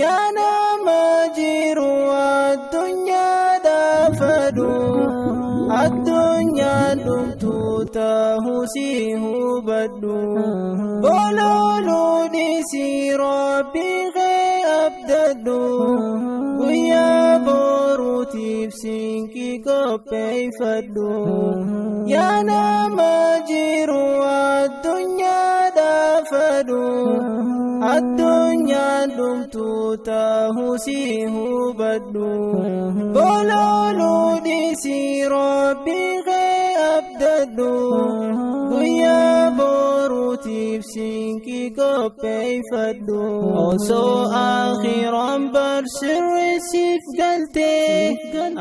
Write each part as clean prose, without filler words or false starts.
Yaa nama jiru addunyaadhaaf fadhu, addunyaan dhumtu ta'uu si hubadhu. Bololuu dhiisii Rabbii kee abdadhu, guyyaa boruutiif siinqii qopheeffadhu. Yaa nama jiru addunyaadhaaf fadhu, addunyaan dhumtu ta'uu si hubadhu. Bololuu dhiisii Rabbii kee abdadhu, guyyaa boruutiif siinqii qopheeffadhu. Osoo akhiraan bar sirreessiif galtee,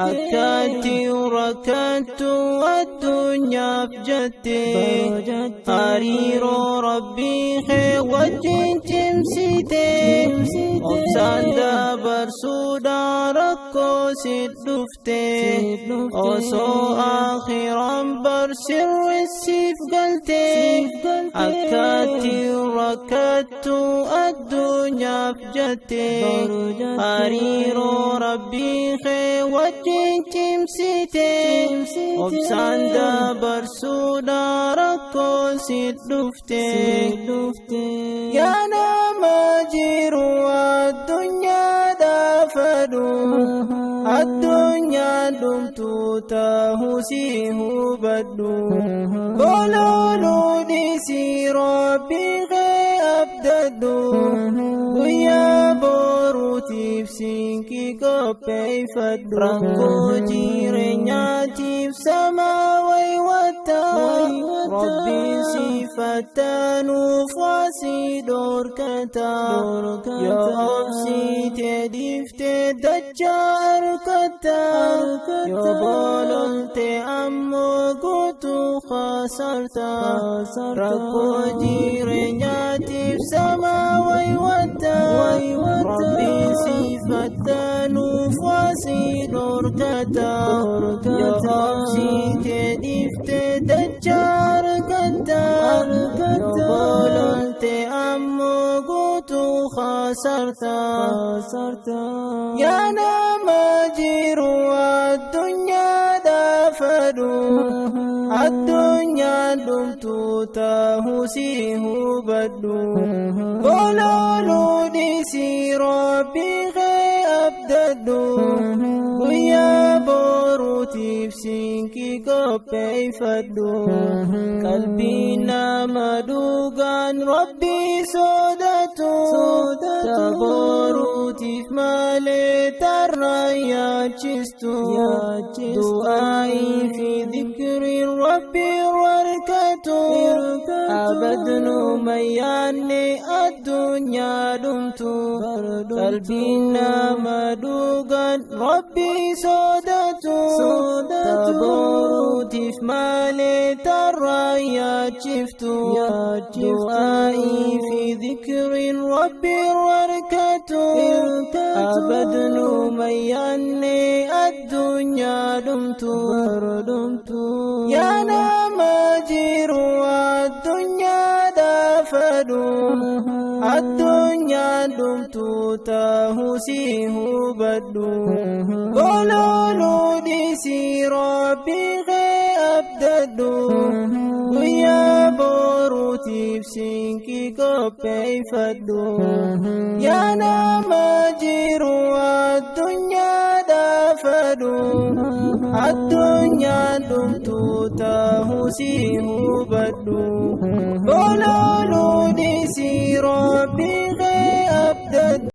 akkatti rakkattu addunyaaf jettee, hariiroo Rabbii kee wajjin cimsitee, obsaan dabarsuudhaan rakkoo si dhuftee. Osoo akhiraan bar sirreessiif galtee, akkatti rakkattu addunyaaf jettee, hariiroo Rabbii kee wajjin cimsitee, obsaan dabarsuudhaan rakkoo si dhuftee. Yaa nama jiru addunyaadhaaf fadhu, addunyaan dhumtu ta'uu si hubadhu. Bololuu dhiisii Rabbii kee abdadhu, guyyaa boruutiif siinqii qopheeffadhu. Rakkoo jireenyaatiif sama waywatta, Rabbiin si fattanuuf waa si dhorkata. Yoo obsitee dhiiftee dachaa argatta, yoo bololte ammoo guutuu khasarta. Rakkoo jireenyaatiif sama waywatta, Rabbiin si fattanuuf waa si dhorkata. Yoo obsitee dhiiftee dachaa argatta, yoo bololte ammoo guutuu khasarta. Yaa nama jiru addunyaadhaaf fadhu, addunyaan dhumtu ta'uu si hubadhu. Bololuu dhiisii Rabbii kee abdadhu, guyyaa boruutiif siinqii qopheeffadhu. Qalbii nama dhugaan Rabbii sodaatu, taboruutiif malee tarra yaachistu. Du'aa'ii fi dhikriin Rabbii warkatu, abadnuma yaanne addunyaa dhumtu. Qalbiin nama dhugaan Rabbii sodaatu, taboruutiif malee tarra yaachiftu. Du'aa'ii fi dhikriin Rabbii warkatu, abadnuma yaanne addunyaa dhumtu. Yaa nama jiru addunyaadhaaf fadhu, addunyaan dhumtu ta'uu si hubadhu. Bololuu dhiisii Rabbii kee abdadhu, guyyaa boruutiif siinqii qopheeffadhu. Yaa nama jiru addunyaadhaaf fadhu, addunyaan dhumtu ta'uu si hubadhu. Bololuu dhiisii Rabbii kee abdadhu.